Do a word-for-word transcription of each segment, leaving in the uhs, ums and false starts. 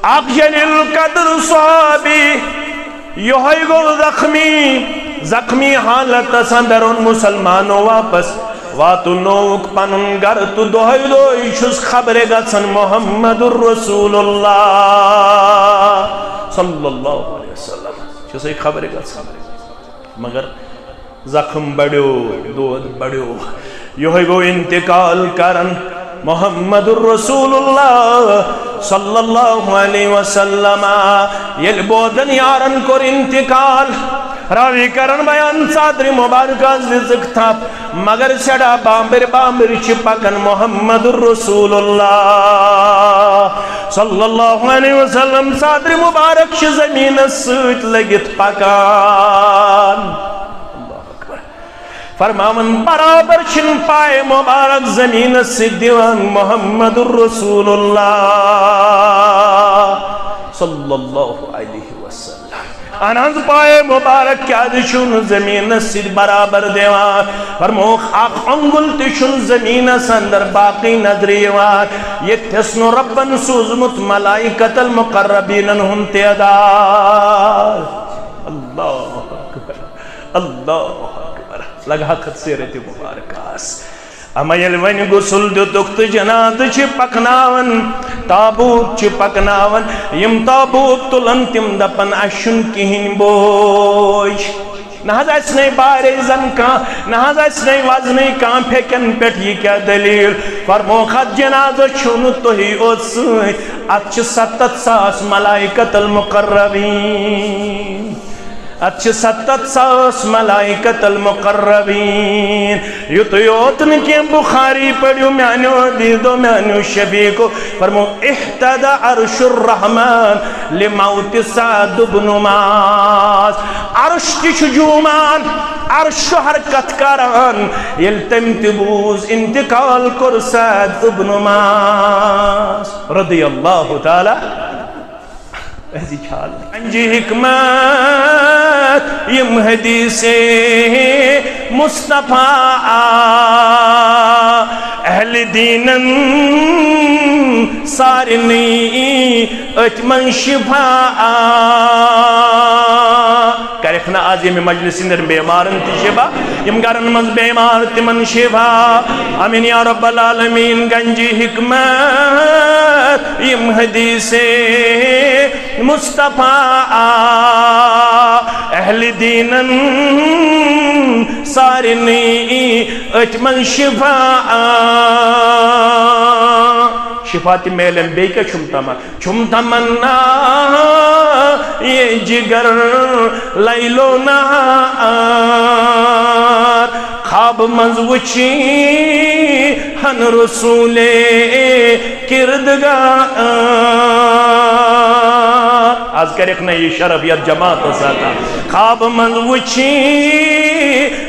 اکھ جلیل القدر صحابی، یہوے گوٚو زخمی، زخمی حالتس اندر اوٚن مسلمانو واپس، واتنووُکھ پنُن گرٕ تہٕ دۄہے دۄہے چھُس خبرِ گژھان محمد رسول اللہ صلی اللہ علیہ وسلم، چھُسے خبرِ گژھان۔ مگر زخم بڑیو، دود بڑیو۔ یہوے گوٚو انتقال کران محمد رسول اللہ صلی اللہ علیہ وسلم۔ ییٚلہِ بودن یارن کوٚر انتقال، راوی کران بیان، ژادرِ مبارکہ دِژٕکھ تھپھ، مگر سیٹھاہ بامبرۍ بامبرۍ چھِ پکان محمد رسول اللہ صلی اللہ علیہ وسلم۔ ژادرِ مبارک چھِ زمینس سۭتۍ لٔگِتھ پکان۔ اللہ اکبر۔ فرماوان، برابر چھِن پایہِ مبارک زمینس سۭتۍ دِوان محمد رسول اللہ صلی اللہ علیہ وسلم۔ اہن حظ، پایہِ مبارک کیازِ چھُنہٕ زمینس سۭتۍ برابر دِوان؟ فرمووُکھ، اکھ انگل تہِ چھُنہٕ زمینس اندر باقی نظرِ یِوان، ییٚتھس نہٕ رۄبن سوٗزمُت ملائکۃ المقربینن ہُنٛد تعداد۔ اللہ اکبر، اللہ اکبر۔ لگہٕ ہا کتھ سیرتِ مبارکس۔ اما ییٚلہِ وۄنۍ غسل دیُتُکھ تہٕ جنازٕ چھِ پکناوان، تابوت چھِ پکناوان، یِم تابوت تُلان، تِم دپان، اسہِ چھُنہٕ کِہیٖنۍ بوج۔ نہ حظ اسہِ نے بارے زن کانٛہہ، نہ حظ اسہِ نے وزنٕے کانٛہہ، پھیٚکٮ۪ن پٮ۪ٹھ یہِ کیٛاہ دٔلیٖل؟ فرمووُکھ، اتھ جنازس چھِو نہٕ تُہی یوت سۭتۍ، اتھ چھِ ستتھ ساس ملائکۃ المقربین۔ اتھ چھِ ستتھ ساس ملائکۃ المقربین۔ یُتُے یوت نہٕ کینٛہہ، بخاری پٔرِو میانیو عزیزو، میانیو شفیقو، فرمو، اہتز عرش الرحمن لموت سعد بن معاذ۔ عرش تہِ چھُ جوٗمان، عرش چھُ حرکت کران، ییٚلہِ تٔمۍ تہِ بوٗز انتقال کوٚر سعد ابن معاذ رضی اللہ تعالیٰ۔ أزِچ حال۔ گنجِ حکمت یِم حدیثِ مصطفیٰ، اہلِ دیٖنن سارنٕے أتھۍ منٛز شفا۔ کرکھ نہ آز ییٚمہِ مجلسہِ ہٕنٛدٮ۪ن بیمارن تہِ شفا، یِم گرن منٛز بیمار تِمن شفا۔ آمین یا رب العالمین۔ گنجِ حکمت یِم حدیثِ مصطفیٰ، اہلِ دیٖنن سارنٕے أتھۍ منٛز شفا۔ شفا تہِ میلن، بیٚیہِ کیٛاہ چھُم تمنا؟ چھُم تمنا یہ جگر لیلو نہار، خواب منٛز وٕچھی ہن رسولے کردگار۔ آز کرکھ نہ یہ شرف یتھ جماعتس عطا۔ خواب منٛز وٕچھی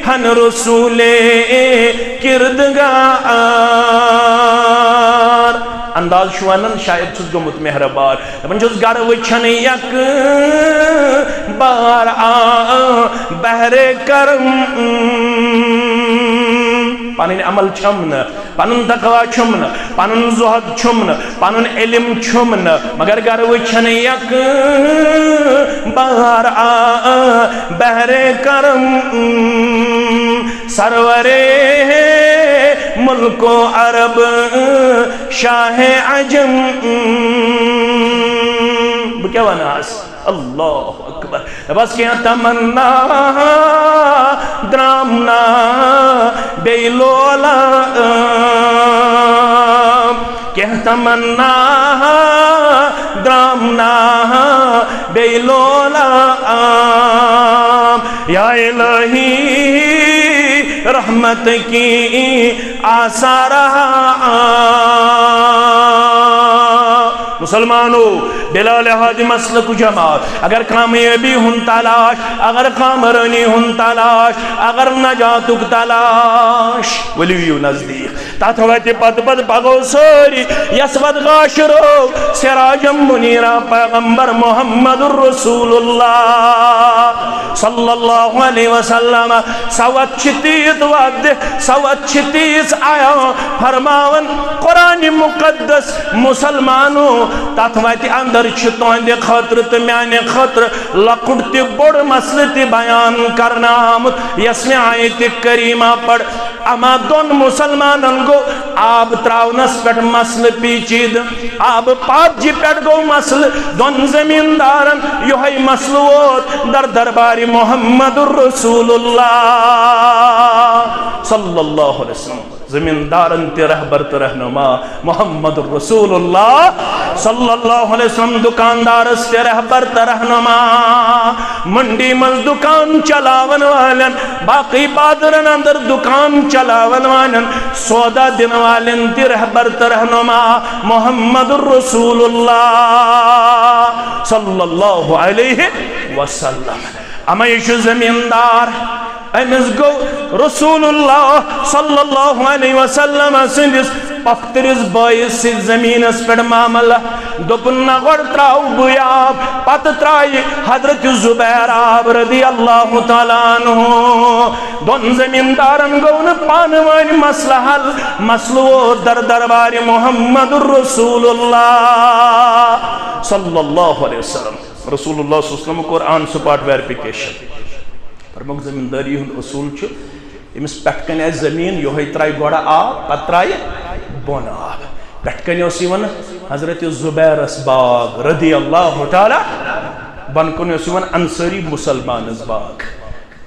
ہن رسولے کردگار۔ انداز چھُ ونان شاید چھُس گوٚمُت مہربار۔ دپان چھُس، گرٕ وٕچھن یک بار آ بحرِ کرم۔ پنٕنۍ عمل چھم نہٕ، پنُن تقوی چھم نہٕ، پنُن زہد چھم نہٕ، پنُن علم چھم نہٕ، مگر گرٕ وٕچھن یک بار آ بحرِ کرم۔ سرورِ ملک و عرب، شاہِ عجم۔ بہٕ کیٛاہ وَنہٕ آز؟ اللہ اکبر۔ بس کینٛہہ تمنا درٛامنا بیٚیہِ لولہٕ۔ کینٛہہ تمنا درٛامنا بیٚیہِ لولہٕ۔ یا الہی رحمت کی آثار۔ مسلمانو، بلا لحاظ مسلک جماعت، اگر کامیٲبی ہُنٛد تلاش، اگر کامرٲنی ہُنٛد تلاش، اگر نجاتُک تلاش، ؤلِو یِیِو نزدیٖک۔ تتھ وتہِ پتہٕ پتہٕ پکو سٲری، یس وتہِ گاشرو سراجم منیرا پیغمبر محمد رسول اللہ صلی اللہ علیہ وسلم۔ سۄ وتھ چھِ تیٖژ وتھ، سۄ وتھ چھِ تیٖژ عیاں۔ فرماوان قرآن مقدس، مسلمانو، تتھ وتہِ اندر اندر چھُ تُہنٛدِ خٲطرٕ تہٕ میانہِ خٲطرٕ لۄکُٹ تہِ بوٚڑ مسلہٕ تہِ بیان کرنہٕ آمُت، یۄس مےٚ آیتِ کریمہ پٔر۔ اما دۄن مسلمانن گوٚو آب تراونس پٮ۪ٹھ مسلہٕ پیچیدٕ، آب پاتجہِ پٮ۪ٹھ گوٚو مسلہٕ۔ دۄن زمیٖندارن یِہوٚے مسلہٕ ووت در دربارِ محمد رسول اللہ صلی اللہ علیہ وسلم۔ زمیٖندارن تہِ رہبر تہٕ رہنما محمد رسول اللہ صلی اللہ علیہ وسلم، دکاندارس تہِ رہبر تہٕ رہنما، منڈی منٛز دکان چلاون والٮ۪ن، باقٕے بازرن اندر دکان چلاون والٮ۪ن، سودا دِنہٕ والٮ۪ن تہِ رہبر تہٕ رہنما محمد رسول اللہ صلی اللہ علیہ وسلم۔ اما یہِ چھُ زمیٖندار، أمِس گوٚو رسول اللہ صلی اللہ علیہ وسلم سٕنٛدِس پۄپھتٕرِس بٲیِس سۭتۍ زٔمیٖنَس پٮ۪ٹھ معاملہٕ۔ دوٚپُن، نہ گۄڈٕ ترٛاوٕ بٕے آب، پتہٕ ترٛایہِ حضرت زبیر آب رضی اللہ تعالیٰ عنہ۔ دۄن زمیٖندارَن گوٚو نہٕ پانہٕ وٲنۍ مسلہٕ حل، مسلہٕ ووت در دربارِ محمد رسول اللہ صلی اللہ علیہ وسلم۔ رسول اللہ صلی اللہ علیہ وسلم کوٚر on spot verification۔ فرمووُکھ، زمیٖندٲری ہُنٛد اصوٗل چھُ، ییٚمِس پٮ۪ٹھ کَنہِ آسہِ زٔمیٖن، یِہوٚے ترٛایہِ گۄڈٕ آب، پَتہٕ ترٛایہِ بۄن آب۔ پٮ۪ٹھ کَنہِ اوس یِوان حضرت زُبیرَس باغ رضی اللہ تعالیٰ، بۄن کُن اوس یِوان انصٲری مُسلمانَس باغ۔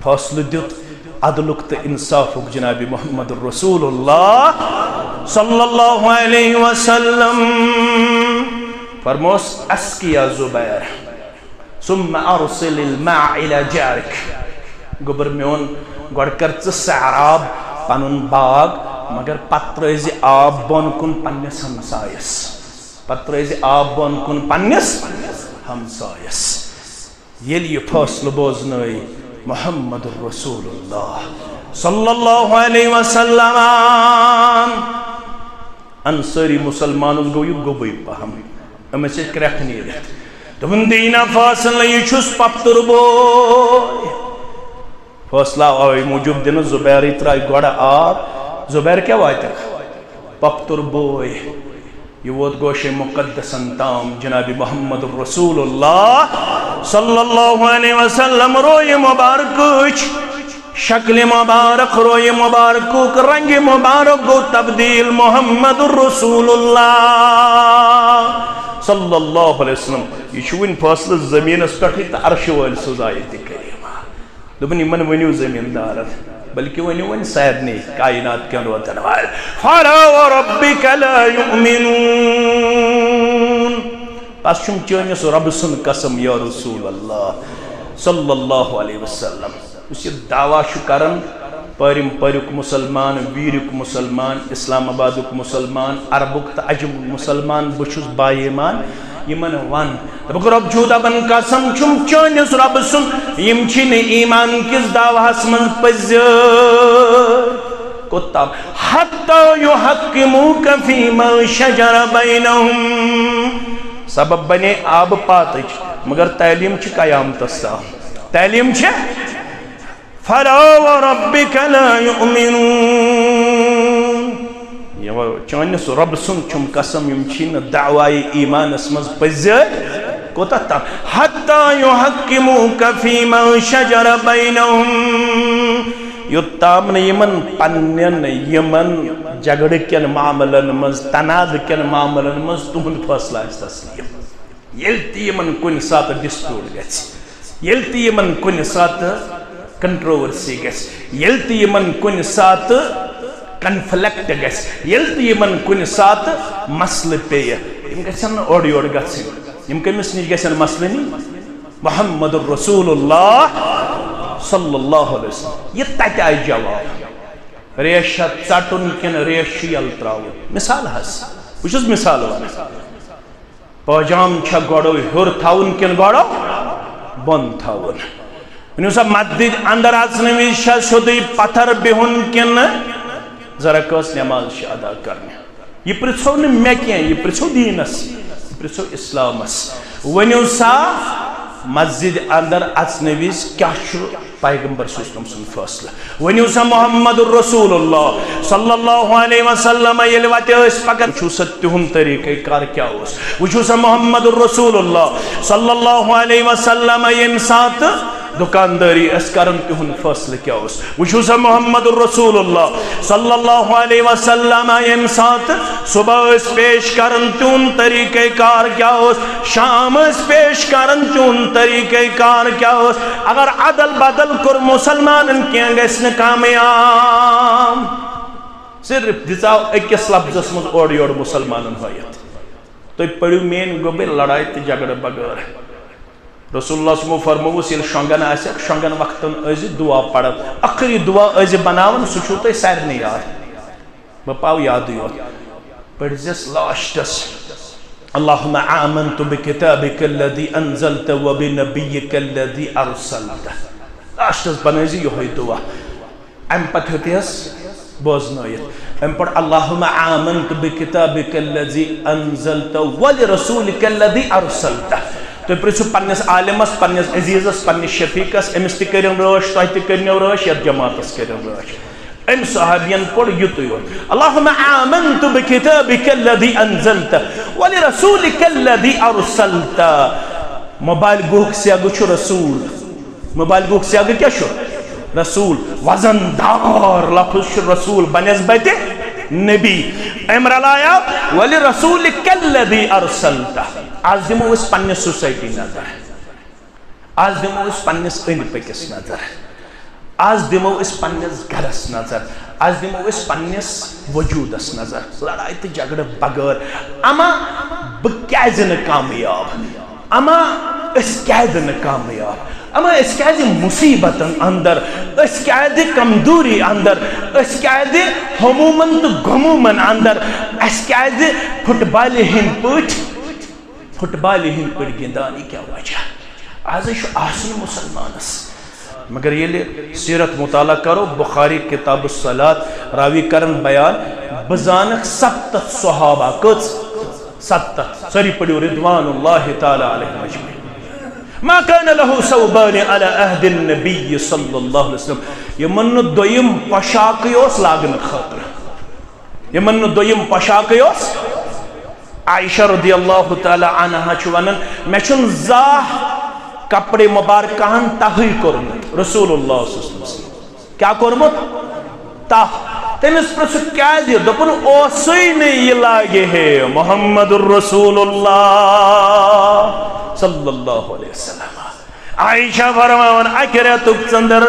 فٲصلہٕ دیُت عدلُک تہٕ انصافُک جناب محمد رسول اللہ صلی اللہ علیہ وسلم۔ فرموس، اسقِ یا زبیر، ثم ارسل الماء الی جارک۔ گوٚبُر میون، گۄڈٕ کر ژٕ سیراب پنُن باغ، مگر پتہٕ ترٲیزِ آب بۄن کُن پننِس ہمسایس، پتہٕ ترٲیزِ آب بۄن کُن پننِس ہمسایس۔ ییٚلہِ یہِ فٲصلہٕ بوزنٲے محمد رسول اللہ صلی اللہ علیہ وسلم، انصٲری مُسلمانَس گوٚو یہِ گوٚبُے پہم۔ أمِس ٲسۍ کرٛٮ۪کھ نیٖرِتھ۔ دوٚپُن، "دِیِو نا فٲصلہٕ، یہِ چھُس پۄپھتُر بوے۔" فٲصلہٕ آو اَوَے موٗجوٗب دِنہٕ، زُبیرٕے ترٛایہِ گۄڈٕ آب۔ زُبیر کیٛاہ واتٮ۪کھ؟ پۄپھتُر بوے۔ یہِ ووت گوشے مُقدسن تام، جناب محمد رسول اللہ صلی اللہ علیہ وسلم۔ رویہِ مبارکٕچ شکلِ مبارک، رویہِ مبارکُک رنگِ مبارک گوٚو تبدیل محمد رسول اللہ صلی اللہ علیہ وسلم۔ یہِ چھُ وُنہِ فٲصلہٕ زٔمیٖنَس پٮ۪ٹھٕے تہٕ عرشہِ وٲلۍ سٕنٛز آیتِ کریمہ۔ دوٚپُن، یِمن ؤنِو زٔمیٖندارن، بلکہِ ؤنِو وۄنۍ سارنٕے کائنات کٮ۪ن روزن والٮ۪ن، فلا وربک لا یؤمنون۔ بس چھُم چٲنِس رۄبہٕ سُنٛد قسم یا رسول اللہ صلی اللہ علیہ وسلم۔ یُس یہِ دعویٰ چھُ کران، پٲرِم پٲریُک مُسلمان، ویٖریُک مُسلمان، اسلام آبادُک مُسلمان، عربُک تہٕ عجمُک مُسلمان، بہٕ چھُس با ایمان، یِمن وَن۔ دوٚپُکھ، رۄب چھُ دَپان، قسم چھُم چٲنِس رۄبہٕ سُنٛد، یِم چھِنہٕ ایمان کِس دعواہَس منٛز پٔزۍ۔ کوٚت تام؟ حتی یحکموک فیما شجر بینہم۔ سبب بنے آبہٕ پاتٕچ، مگر تعلیٖم چھِ قیامتس تام۔ تعلیٖم چھِ فلا وربک لا یؤمنون۔ یہِ وَ-، چٲنِس رۄبہٕ سُنٛد چھُم قسم، یِم چھی نہٕ دعوایہِ ایمانس منٛز پٔزۍ۔ کوٚتتھ تام؟ حتی یحکموک فیما شجر بینہم۔ یوٚت تام نہٕ یِمن پننٮ۪ن یِمن جھگڑٕ کٮ۪ن معاملن منٛز، تنازٕ کٮ۪ن معاملن منٛز تُہُنٛد فٲصلہٕ آسہِ تسلیم۔ ییٚلہِ تہِ یِمن کُنہِ ساتہٕ ڈسپیوٹ گژھِ، ییٚلہِ تہِ یِمن کُنہِ ساتہٕ کنٹروورسی گژھِ، ییٚلہِ تہِ یِمن کُنہِ ساتہٕ کنفلکٹ گژھِ، ییٚلہِ تہِ یِمن کُنہِ ساتہٕ مسلہٕ پیٚیہِ، یِم گژھن نہٕ اورٕ یورٕ گژھٕنۍ۔ یِم کٔمِس نِش گژھن مسلہٕ نِنۍ؟ محمد رسول اللہ صلی اللہ علیہ وسلم۔ یہِ تتہِ آیہِ جواب۔ ریش چھا ژٹُن کِنہٕ ریش چھُ یَلہٕ ترٛاوُن؟ مثال حظ، بہٕ چھُس مثال وَنان۔ پٲجام چھا گۄڈٕ ہیوٚر تھاوُن کِنہٕ گۄڈٕ بۄن تھاوُن؟ ؤنِو سا، مسجد اندر اژنہٕ وِزِ چھا سیوٚدُے پتھر بِہُن کِنہٕ زرٕ کٲژ نماز چھِ ادا کرنہِ؟ یہِ پرژھو نہٕ مےٚ کینٛہہ، یہِ پرژھو دیٖنس، یہِ پرژھو اسلامس۔ ؤنِو سا، مسجد اندر اژنہٕ وِزِ کیٛاہ چھُ پیغمبر صلی اللہ علیہ وسلم سُنٛد فٲصلہٕ۔ ؤنِو سا محمد رسول اللہ صلی اللہ علیہ وسلم ییٚلہِ وَتہِ ٲسۍ پَکان، وٕچھِو سا تِہُنٛد طریٖقہ کار کیٛاہ اوس، وٕچھِو سا محمد رسول اللہ صلی اللہ علیہ وسلم ییٚمہِ ساتہٕ دُکاندٲری ٲس کَران، تِہُنٛد فٲصلہٕ کیٛاہ اوس، وٕچھِو سا محمد رسول اللہ صلی اللہ علیہ وسلم ییٚمہِ ساتہٕ صبح ٲسۍ پیش کران، تِہُنٛد طریٖقہ کار کیٛاہ اوس؟ شام ٲسۍ پیش کران، تِہُنٛد طریٖقہ کار کیٛاہ اوس؟ اگر ادل بدل کوٚر مُسلمانن، کینٛہہ گژھِ نہٕ کامیاب۔ صرف دِژاو أکِس لفظس منٛز اورٕ یورٕ مُسلمانن ہٲیِتھ۔ تُہۍ پٔرِو میٲنۍ گوٚبٕرۍ لڑایہِ تہٕ جھگڑٕ بغٲر۔ رسول اللہ صلی اللہ علیہ وسلمو فرمووُس، ییٚلہِ شۄنٛگان آسٮ۪کھ، شۄنٛگان وقتن ٲسۍ زِ دُعا پران، ٲخری دُعا ٲسۍ زِ بناوان، سُہ چھُو تۄہہِ سارنٕے یاد۔ بہٕ پاو یادٕے یوت۔ پٔرزٮ۪س لاسٹس، اللہم آمنت بکتابک الذی انزلت وبنبیک الذی ارسلت۔ لاسٹس بنٲوزِ یِہوٚے دُعا۔ امہِ پتہٕ ہیوٚتُس بوزنٲیِتھ۔ أمۍ پوٚر، اللہم آمنت بکتابک الذی انزلت ولرسولک الذی ارسلت۔ تُہۍ پرٛژھِو پننِس عالمس، پننِس عزیزس، پننِس شفیقس، أمِس تہِ کٔرِن رٲچھ، تۄہہِ تہِ کٔرِنو رٲچھ، یتھ جماعتس کٔرِن رٲچھ۔ أمۍ صحابین پوٚر یُتُے یوت۔ اللہم آمنت بکتابک الذی انزلت ولرسولک الذی ارسلت۔ مبالغہُک صیغہٕ چھُ رسول۔ مبالغہُک صیغہٕ کیٛاہ چھُ؟ رسول۔ وزن دار لفظ چھُ رسول بنسبت نبی۔ أمۍ رلایا ولرسولک الذی ارسلت۔ آز دِمو أسۍ پننہِ سوسایٹی نظر۔ آز دِمو أسۍ پننِس أنٛدۍ پٔکِس نظر۔ آز دِمو أسۍ پننِس گرس نظر۔ آز دِمو أسۍ پننِس وجوٗدس نظر۔ لڑایہِ تہٕ جھگڑٕ بغٲر۔ اما بہٕ کیازِ نہٕ کامیاب؟ اما أسۍ کیازِ نہٕ کامیاب؟ اما أسۍ کیازِ مصیبتن اندر؟ أسۍ کیازِ کمزوری اندر؟ أسۍ کیازِ ہمومن تہٕ غمومن اندر؟ أسۍ کیازِ فٹ بالہِ ہٕنٛدۍ پٲٹھۍ، فٹ بالہِ ہٕنٛدۍ پٲٹھۍ گِنٛدان؟ یہِ کیٛاہ وجہ؟ آز ہے چھُ آسُن مُسلمانس۔ مگر ییٚلہِ سیرت مطالعہ کرو، بخاری کتاب الصلاۃ، راوی کرن بیان، بہٕ زانکھ ستتھ صحابہ۔ کٔژ؟ ستتھ۔ سٲری پٔرِو، رضوان اللہ تعالیٰ علیہم اجمعین۔ ما كان له ثوبان على عهد النبي صلى الله عليه وسلم۔ یِمن نہٕ دوٚیِم پۄشاکٕے اوس لاگنہٕ خٲطرٕ۔ یِمن نہٕ دوٚیِم پۄشاکٕے اوس۔ عائشہ رضی اللہ تعالیٰ عنہا چھِ ونان، مےٚ چھُنہٕ زانٛہہ کپڑے مبارکہن تہٕے کوٚرمُت۔ رسول اللہ صلی اللہ علیہ وسلم کیٛاہ کوٚرمُت؟ تہ۔ تٔمِس پرٛژھُکھ کیٛازِ؟ دوٚپُن، اوسُے نہٕ یہِ لاگہِ ہے محمد رسول اللہ صلی اللہ علیہ وسلم۔ عائشہ فرماوان، اکہِ رٮ۪تُک ژٔنٛدٕر،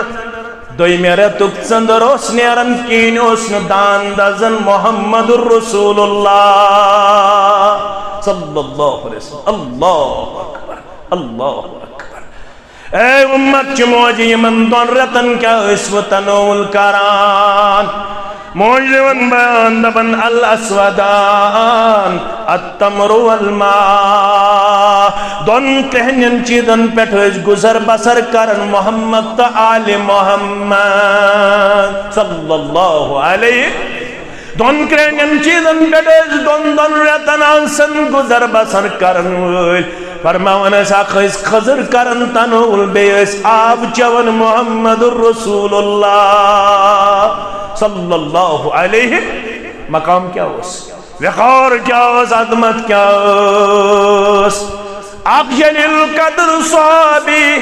دوٚیمہِ رٮ۪تُک ژٔنٛدٕر اوس نیران، کِہیٖنۍ اوس نہٕ دان دزان محمد رسول اللہ صلی اللہ علیہ وسلم۔ اللہ اکبر، اللہ اکبر۔ اے امت چہِ موجہِ، یِمن دۄن رٮ۪تن کیٛاہ ٲسوٕ تناول کران؟ موج دِوان بیان، دپان، الاسودان، التمر والماء۔ دۄن کرٛہنٮ۪ن چیٖزن پٮ۪ٹھ ٲسۍ گُزر بسر کران محمد تہٕ آلِ محمد صلی اللہ علیہ۔ دۄن کرٛہنٮ۪ن چیٖزن پٮ۪ٹھ ٲسۍ دۄن دۄن رٮ۪تن آسان گُزر بسر کرن وٲلۍ۔ فرماوان ٲسۍ، اکھ ٲسۍ کھٔزٕر کران تناول، بیٚیہِ ٲسۍ آب چٮ۪وان۔ محمد رسول اللہ صلی اللہ علیہ۔ مقام کیٛاہ اوس؟ وقار کیٛاہ اوس؟ عظمت کیٛاہ ٲس؟ اکھ جلیل القدر صحابی،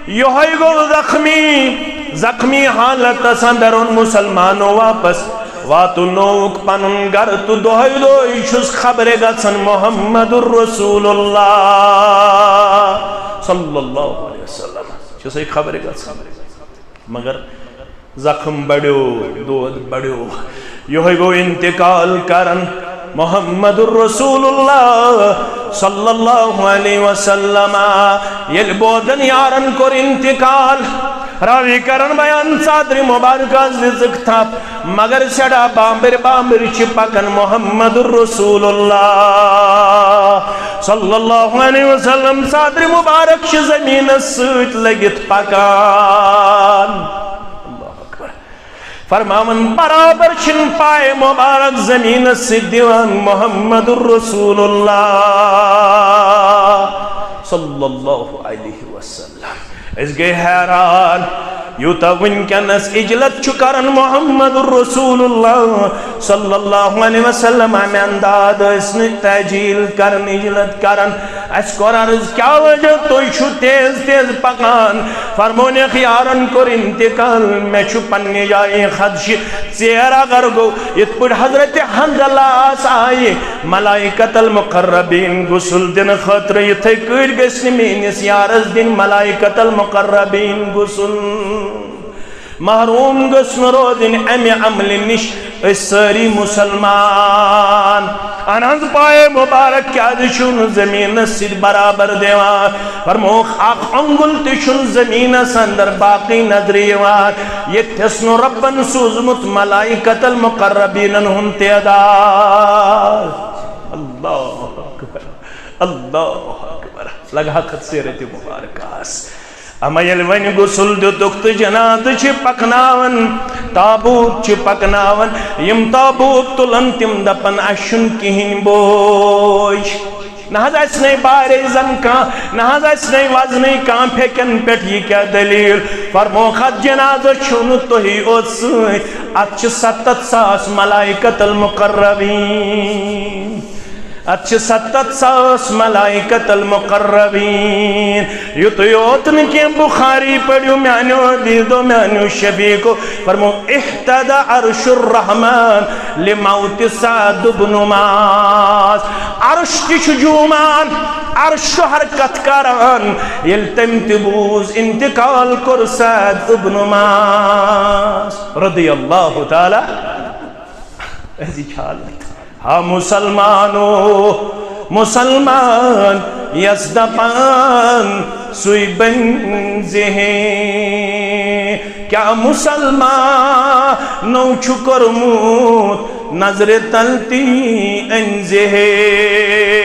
یِہوٚے گوٚو زخمی، زخمی حالتس اندر اوٚن مسلمانو واپس۔ واتنووُکھ پنُن گرٕ تہٕ دۄہے دۄہے چھُس خبرِ گژھان محمد رسول اللہ صلی اللہ علیہ وسلم۔ چھُسے خبرِ گژھان۔ مگر زخم بڑیو، دود بڑیو۔ یِہوٚے گوٚو انتقال کران محمد رسول اللہ صلی اللہ علیہ وسلم۔ ییٚلہِ بودن یارن کوٚر انتقال، راوی کرن بیان، ژادرِ مبارکس دِژٕکھ تھپھ، مگر سٮ۪ٹھاہ بامبرۍ بامبرۍ چھِ پکان محمد رسول اللہ صلی اللہ علیہ وسلم۔ ژادرِ مبارک چھِ زمینس سۭتۍ لٔگِتھ پکان۔ اللہ اکبر۔ فرماوان، برابر چھِن پائے مبارک زمینس سۭتۍ دِوان محمد رسول اللہ صلی اللہ علیہ وسلم۔ أسۍ گٔے حیران، یوٗتاہ وٕنکیٚنَس اجلت چھُ کران محمد رسول اللہ صلی اللہ علیہ وسلم، امہِ انداد ٲسۍ نہٕ تحجیل کران، اجلت کران۔ اَسہِ کوٚر عرض، کیٛاہ وجہ تُہۍ چھِو تیز تیز پکان؟ فرمونکھ، یارن کوٚر انتقال، مےٚ چھُ پننہِ جایہِ خدشہِ۔ ژیر اگر گوٚو، یِتھ پٲٹھۍ حضرت حنظلہ آس آیہِ ملائکۃ المقربین غسل دِنہٕ خٲطرٕ، یِتھے کٲٹھۍ گژھِ نہٕ میٲنِس یارس دِنۍ ملائکۃ المقربین غسل۔ محروم گٔژھ نہٕ روزٕنۍ امہِ عملہِ نِش أسۍ سٲری مسلمان۔ اہن حظ، پایے مبارک کیازِ چھُو نہٕ زمینس سۭتۍ برابر دِوان؟ فرمووُکھ، اکھ انگل تہِ چھُنہٕ زمینس اندر باقی نظرِ یِوان، ییٚتھس نہٕ رۄبن سوٗزمُت ملائکۃ المقربینن ہُنٛد تعداد۔ اللہ اکبر، اللہ اکبر۔ لگہٕ ہا کتھ سیرتِ مبارکس۔ اما ییٚلہِ وۄنۍ غسل دیُتُکھ تہٕ جنازٕ چھِ پکناوان، تابوت چھِ پکناوان، یِم تابوت تُلان، تِم دپان، اسہِ چھُنہٕ کِہیٖنۍ بوج۔ نہ حظ اسہِ نے بارے زن کانٛہہ، نہ حظ اسہِ نے وزنٕے کانٛہہ پھیٚکٮ۪ن پٮ۪ٹھ، یہِ کیٛاہ دٔلیٖل؟ فرمووُکھ، اتھ جنازس چھِو نہٕ تُہی اوت سۭتۍ، اتھ چھِ ستتھ ساس ملائکۃ المقربین۔ اتھ چھِ ستتھ ساس ملائکۃ المقربین۔ یُتُے یوت نہٕ کینٛہہ، بخاری پٔرِو میانیو عزیزو، میانیو شفیقو، فرمو، اہتز عرش الرحمن لموت سعد بن معاذ۔ عرش تہِ چھُ جوٗمان، عرش چھُ حرکت کران، ییٚلہِ تٔمۍ تہِ بوٗز انتقال کوٚر سعد ابن معاذ رضی اللہ تعالیٰ۔ أزِچ حالت۔ ہا مسلمانو، مسلمان یس دپان سُے بنزِ ہے۔ کیا مسلمانو چھُ کوٚرمُت نظرِ تل تی أنزِ ہے؟